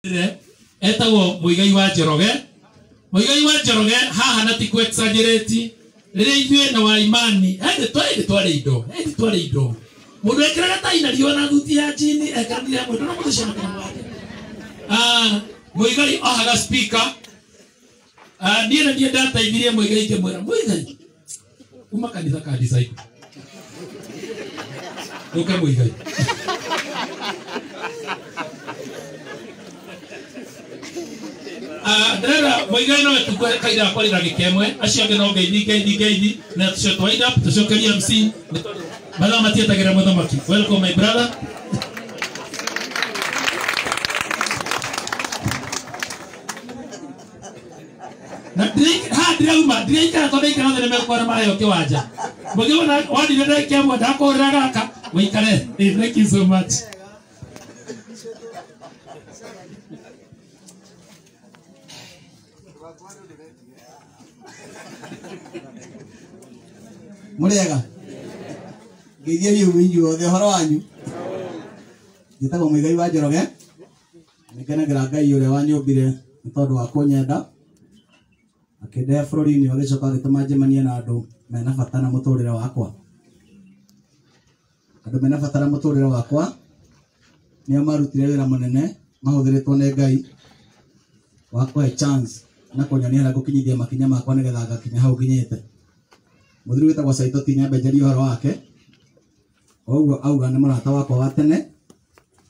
Etagwo Muigai wa Njoroge. Muigai wa Njoroge haha na ti ku exaggerate rĩrĩa ithuĩ na wa imani hĩndĩ twĩ twarĩ indo hĩndĩ twarĩ indo mũndũ ekĩraga tai na riũa na thuti ya jini ekanire hamwe ndona mũndũ ũcio na wake. Muigai ohaga speaker. Niĩ na niĩ ndateithirie Muigai ngĩmwĩra Muigai uma kanitha ka disciple ndũke Muigai. Ndĩrera Muigai no etukwe kaira akwarira gĩkemwe acio angĩ no ngeithi ngeithi ngeithi na tũcio twa wind up tũcokerie MC mathaa matietagĩrĩra mũthamaki. Welcome my brother. Na haha ndĩrauma ndĩraikara tondũ ndaikara othe nĩmekũona maheo kĩwanja. Mũngĩona wandire ndagĩka ĩmwe ndakũhũrĩra gaka ũikare. Thank you so much. Mũrĩega ngeithie biũ inyuothe ũhoro wanyu. Njĩtagwo Muigai wa Njoroge. Nĩngenagĩra Ngai ũrĩa wanyũmbire nĩ tondũ wa kũnyenda akĩndehe bũrũri-inĩ agĩcoka agĩtũma njemanie na andũ mena bata na mũtũrĩre wakwa. Andũ mena bata na mũtũrĩre wakwa nĩo marutire wĩra mũnene mahũthĩrĩtwo nĩ Ngai wa kũhe chance na kũnyonia harĩa ngũkinyithia makinya makwa nĩgetha ngakinya hau nginyĩte. Mũthuri wĩtagwo Saito ti nyambe njarie ũhoro wake ũguo auga nĩ mũrata wakwa wa tene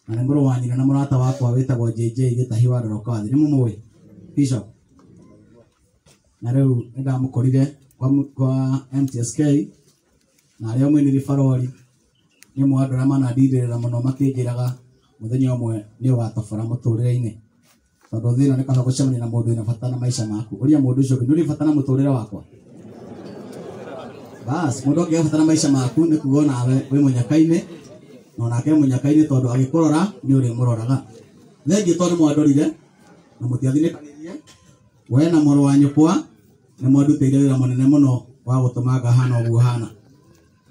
na nĩ mũrũ wa nyina na mũrata wakwa wĩtagwo JJ Gĩtahi wa Ndorokathi. Nĩ mũmũĩ Bishop? Na rĩu nĩ ndamũkorire kwa MTSK na arĩa mũinĩri barori nĩ ũmwe wa andũ arĩa manandirĩrĩra mũno makĩnjĩraga mũthenya ũmwe nĩ ũgatobora mũtũrĩre-inĩ tondũ thĩ ĩno nĩ kaba gũcemania na mũndũ wĩna bata na maica maku. Ũria mũndũ ũcio ũngĩ, nĩ ũrĩ bata na mũtũrĩre wakwa? Bas, mũndũ angĩaga bata na maica maku nĩ kuga onawe wĩ mũnyaka-inĩ na onake mũnyaka-inĩ tondũ agĩkũrora nĩ ũrĩmũroraga. Thengiũ tondũ nĩ mwandorire na mũtiathinĩkanirie we na mũrũ wa nyũkwa nĩ mwandutĩire wĩra mũnene mũno wa gũtũma ngahana ũguo hana.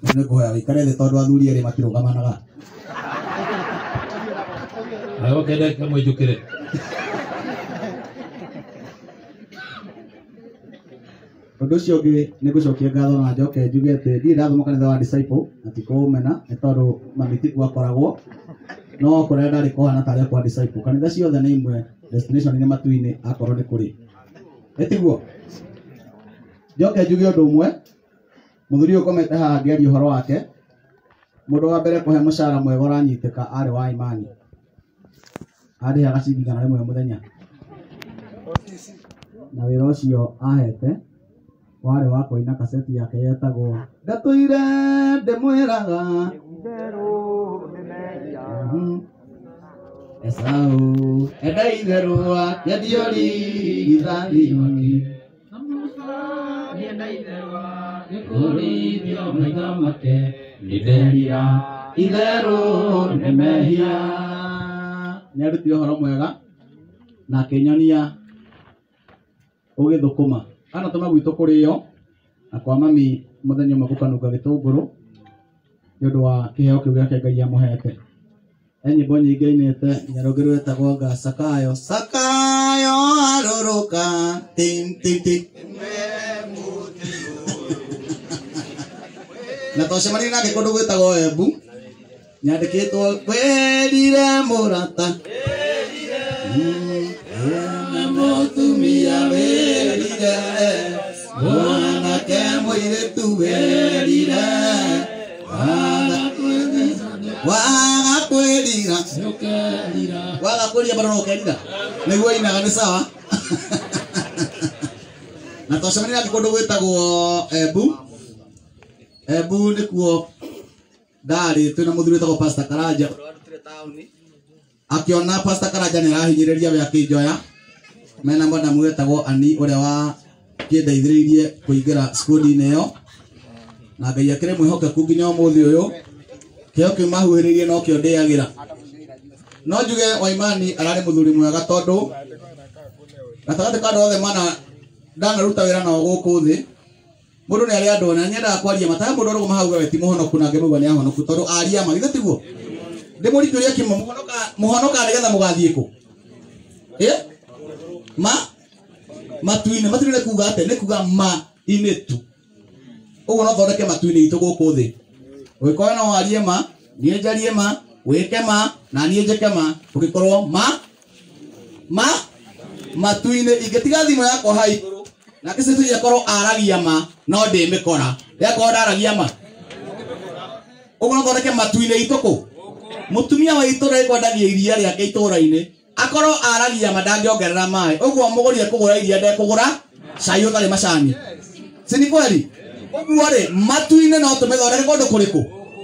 Nĩ ngũhoya ũikare thĩ tondũ athuri erĩ matirũgamanaga. Okay, ndagĩka ĩmwe njũkĩre. Ũndũ ũcio ũngĩ nĩ ngũcokia ngatho na njoke njuge atĩ ndirĩ ndathoma kanitha wa disciple na ti kũũmena nĩ tondũ mami tiguo akoragwo no kũrĩa ndarĩ kũhana tarĩ kwa disciple. Kanitha ciothe nĩ imwe, destination nĩ matu-inĩ akorwo nĩ kũrĩ. Ĩ tiguo? Njoke njuge ũndũ ũmwe, mũthuri ũyũ ũkomete haha ngĩaria ũhoro wake, mũndũ wa mbere kũhe mũcara mwega ũranyitĩka arĩ wa Imani. Arĩhaga ciringi 100 mũthenya. Na wĩra ũcio ahete warĩ wa kũina kaseti yake yetagwo Ndatũire ndĩmwĩraga Esau enda itherũ akĩendio rigithathi. Nĩkũrĩithio maitho make nĩnderira itherũ nĩ mehia. Nĩ arutire ũhoro mwega na akĩnyonia ũgĩthũkũma. Anatũma gwitũ kũrĩo na kwa mami mũthenya ũmwe gũkanunga gĩtũngũrũ nĩ ũndũ wa kĩheo kĩu gĩake Ngai amũhete. He nyĩmbo nyingĩ ainĩte nginya rũngĩ rwĩtagwo nga Sakayo Sakayo arũrũka tin tin tin. Na twacemanirie nake kũndũ gwĩtagwo Embu nyandĩkĩtwo wĩrire mũrata mũtumia wĩrire mwanake mũirĩtu wĩrire waga kwĩrira waga kwĩrira bado no ũkerira nĩguo ainaga nĩ sawa. Na twacemanirie nake kũndũ gwĩtagwo Embu. Embu nĩkuo ndarĩ twĩna mũthuri wĩtagwo Pastor Karanja ũrĩa warutire taũni akĩona Pastor Karanja nĩ arahinyĩrĩria we akĩnjoya mena mwadamu wetagwo Ani ũrĩa wa kĩndeithĩrĩirie kũingĩra squad-inĩ ĩyo na Ngai akĩrĩ mwĩhokeku nginya ũmũthĩ ũyũ kĩo kĩu mahuhĩrĩirie nokĩo ndĩagĩra. No njuge Waimani ararĩ mũthuri mwega tondũ gatagatĩ ka andũ othe mana ndanaruta wĩra nao gũkũ thĩ mũndũ nĩ arĩ andũ na nyendaga kwaria matahe mũndũ arũgama hau we ti mũhonoku na ngĩmũigua nĩ ahonoku tondũ aria ma githĩ tiguo ndĩmũringĩrie kĩmwe mũhonoka nĩgetha mũgathiĩ kũ. Ma matu-inĩ. Matu-inĩ nĩ kuga atĩa? Nĩ kuga ma inĩ tu. Ũguo no thondeke matu-inĩ itũ gũkũ thĩ. Ũgĩkorwo no warie ma, niĩ njarie ma, wĩke ma, na niĩ njĩke ma, ũgĩkorwo ma ma matu-inĩ. Ingĩtiga thimũ yakwa ha igũrũ na kĩcĩtũ akorwo aragia ma, no ndĩmĩkora. Yakorwo ndaragia ma. Ũguo no thondeke matu-inĩ itũ kũ? Mũtumia wa itũra ekwendagia iria rĩake itũra-inĩ, akorwo aragia ma ndangĩongerera maĩ. Ũguo mũgũri ekũgũra iria ndekũgũra cai ũtarĩ macani. Si ni kweli? Ũguo rĩ, matu-inĩ no tũmĩthondeke kũndũ kũrĩkũ?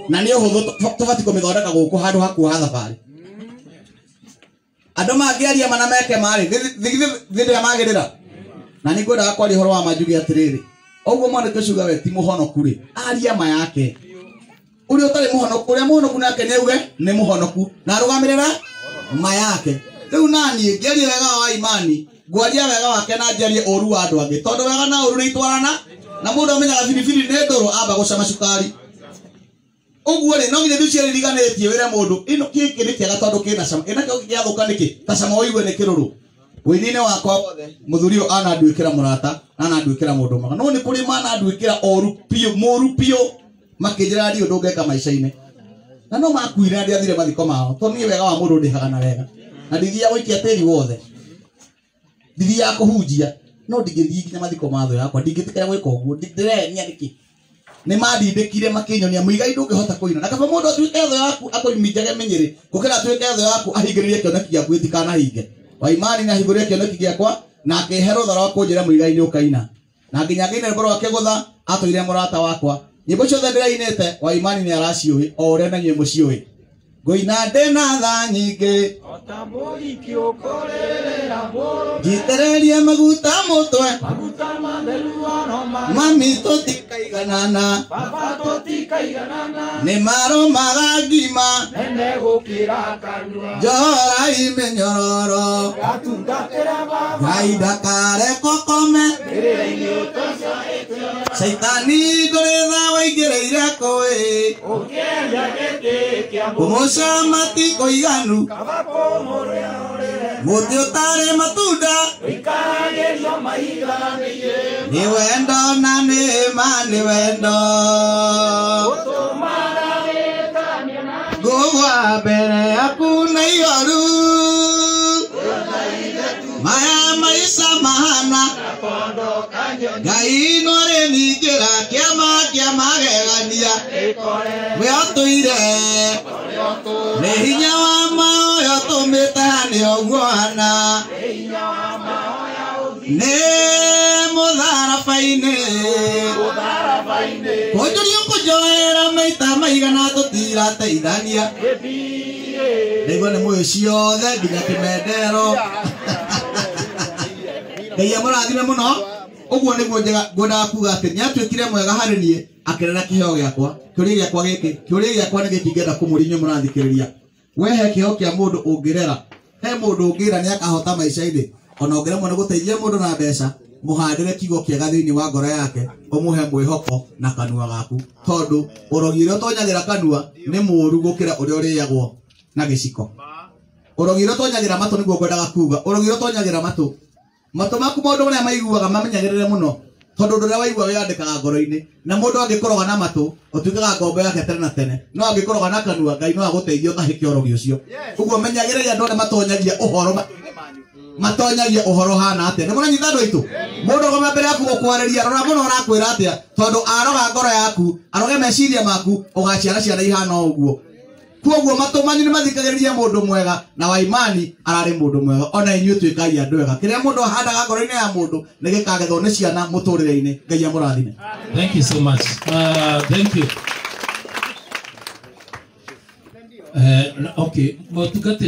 Na nĩ ũhũthũ tũbatiĩ kũmĩthondeka gũkũ handũ hakuo ha thabarĩ. Andũ mangĩaria mana meke marĩ, thĩ ndĩrĩa magĩrĩra. Na nĩ ngwendaga kwaria ũhoro wa ma njuge atĩrĩrĩ, ũguo mwanake ũcio uga we ti mũhonoku rĩ, aria ma yake. Ũrĩa ũtarĩ mũhonoku, ũrĩa mũhonoku nake nĩ auge nĩ mũhonoku na arũgamĩrĩra ma yake. Rĩu naniĩ ngĩaria wega wa imani, ngwaria wega wake na njarie ũru wa andũ angĩ, tondũ wega na ũru nĩ itwarana, na mũndũ amenyaga biribiri nĩ ndũrũ amba gũcama cukari. Ũguo rĩ, no nginya ithuĩ ciaririganĩtie wĩre mũndũ ĩno gĩkĩ nĩ kĩega tondũ kĩna cama, ĩna kĩo gĩathũka nĩkĩ? Ta cama ũigue nĩ kĩrũrũ. Wĩini-inĩ wakwa wothe mũthuri ũyũ ananduĩkĩra mũrata na ananduĩkĩra mũndũ mwega, no nĩ kũrĩ mananduĩkĩra ũru biũ, mũru biũ, makĩnjĩra ndiũ ndũngeka maica-inĩ. Na no makuire na ndiathire mathiko mao, tondũ niĩ wega wa mũndũ ndĩhaga na wega, na ndithiaga gũikia tĩri wothe, ndithiaga kũhunjia, no ndingĩthiĩ nginya mathiko ma thũ yakwa, ndingĩtĩkĩra gwĩka ũguo. Ndĩrenia nĩkĩ? Nĩ mandindĩkire makĩnyonia mũigai ndũngĩhota kũina, na kaba mũndũ atuĩke thũ yaku akũminjage mĩnyĩrĩ gũkĩra atuĩke thũ yaku ahingĩrĩrie kĩoneki gĩaku gĩtikanahinge. Waimani nĩ ahingũrire kĩoneki gĩakwa na akĩhe rũtha rwa kũnjĩra mũigai nĩ ũkaina, na nginya ngĩina rwĩmbo rwa kĩgũtha atũire mũrata wakwa. Nyĩmbo ciothe ndĩrainĩte Waimani nĩ araciũĩ o ũrĩa na inyuĩ mũciũĩ. Ngũina ndĩna tha nyingĩ, njitĩrĩrie maguta mũtwe, mami tũtikaiganana, nĩ maromaga ngima, njohorai mĩnyororo, Ngai ndakareke ũkome, caitani ndũrĩ tha waingĩrĩire kũĩ, kũmũcama ti kũiganu, mũtĩ ũtarĩ matunda nĩ wendo na nĩ ma nĩ wendo, ngũgwa mbere yaku na ihoru, maya maica mahana, Ngai no rĩ ningĩra kĩama kĩa magegania, we ũtũire nĩ hinya wa maoya ũtũmĩte hane ũguo hana, nĩ mũtharaba-inĩ kũnjũria ũkũnjoera maita maigana tũtirateithania, ndaigua nĩ mũĩ ciothe nginya kĩmendero. Ngai amũrathime mũno. Ũguo nĩguo ngwendaga kuga atĩ nĩ atuĩkire mwega harĩ niĩ akĩrera kĩheo gĩakwa. Kĩũria gĩakwa gĩkĩ, kĩũria gĩakwa nĩ gĩkĩ ingĩenda kũmũria inyuĩ mũrathikĩrĩria. We he kĩheo kĩa mũndũ ũngĩrera, he mũndũ ũngĩra nĩ akahota maica-inĩ, ona ũngĩremwo nĩ gũteithia mũndũ na mbeca, mũhandĩre kiugo kĩega thĩinĩ wa ngoro yake, ũmũhe mwĩhoko na kanua gaku, tondũ ũrogi ũrĩa ũtonyagĩra kanua nĩ mũũru gũkĩra ũrĩa ũrĩagwo na gĩciko. Ũrogi ũrĩa ũtonyagĩra matũ nĩguo ngwendaga kuga, ũrogi ũrĩa ũtonyagĩra matũ, matũ maku maũndũ marĩa maiguaga mamenyagĩrĩre mũno, tondũ ũndũ ũrĩa waigua wĩyandĩkaga ngoro-inĩ, na mũndũ angĩkũroga na matũ ũtuĩkaga ngombo yake tene na tene, no angĩkũroga na kanua Ngai no agũteithie ũtahĩke ũrogi ũcio. Ũguo menyagĩrĩria andũ arĩa matonyagia ũhoro matũ-inĩ manyu, matonyagia ũhoro hana atĩa. Nĩ mũranyita andũ aitũ? Mũndũ agoma mbere yaku gũkwarĩria, rora mũno arakwĩra atĩa, tondũ aroga ngoro yaku, aroge meciria maku, ũgaciara ciana ihana ũguo. Koguo matũ manyu nĩ mathikagĩrĩria mũndũ mwega, na Waimani ararĩ mũndũ mwega. Ona inyuĩ tuĩkai andũ ega. Kĩrĩa mũndũ ahandaga ngoro-inĩ ya mũndũ nĩ gĩkagethwo nĩ ciana mũtũrĩre-inĩ. Ngai amũrathime. Thank you so much. Thank you. Okay, mũtungatĩri.